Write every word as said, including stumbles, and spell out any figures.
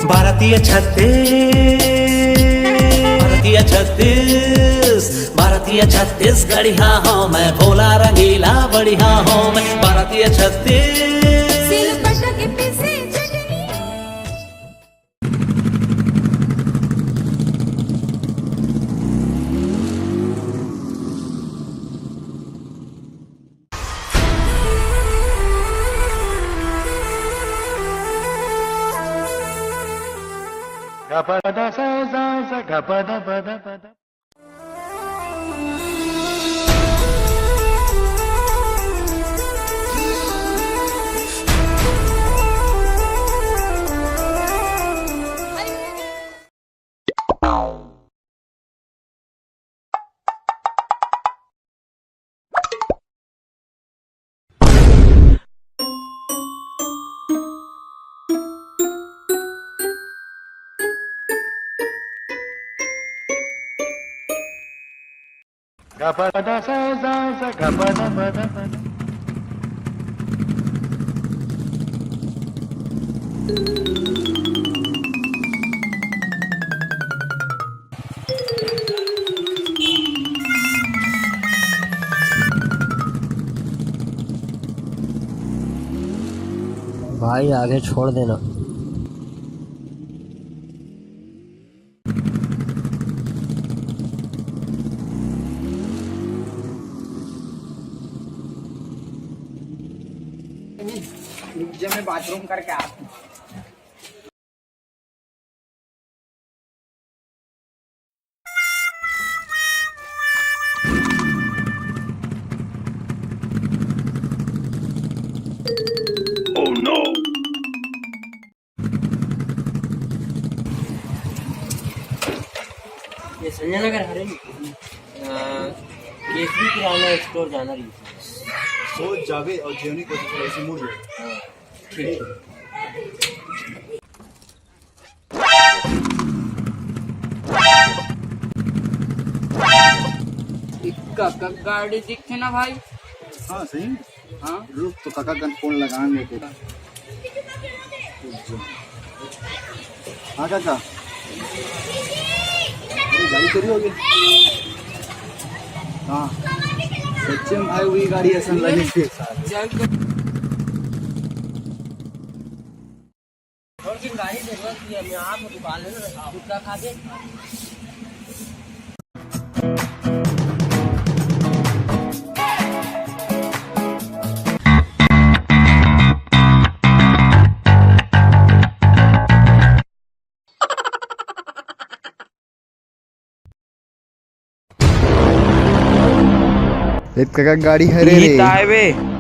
भारतीय छत्तीस, भारतीय छत्तीस, भारतीय छत्तीसगढ़िया हँव मैं, भोला रंगीला बढ़िया हँव मैं, भारतीय छत्तीस। सिलबट्टा के पीसे चटनी। भाई, आगे छोड़ देना। रुक जा, मैं बाथरूम करके आता हूँ। Oh no! ये संजय नगर हरे, अ, केसरी किराना स्टोर जाना रही। सोच जावे और जेवनी कोशिश करे, ऐसे मुड़ जाए। हाँ, ठीक है। इक्का का गाड़ी दिखे ना भाई? हाँ, सही। हाँ। रुक तो काका कन फोन लगाएंगे तेरा। हाँ काका। अरे गाड़ी चोरी हो गई। हाँ। सच्चे में भाई वही गाड़ी ऐसा लगी थी। जल और की गाड़ी जरूरत नहीं है, मैं आप दुकान में कुत्ता खा के। एक काका गाड़ी हरे रे। ताय बे।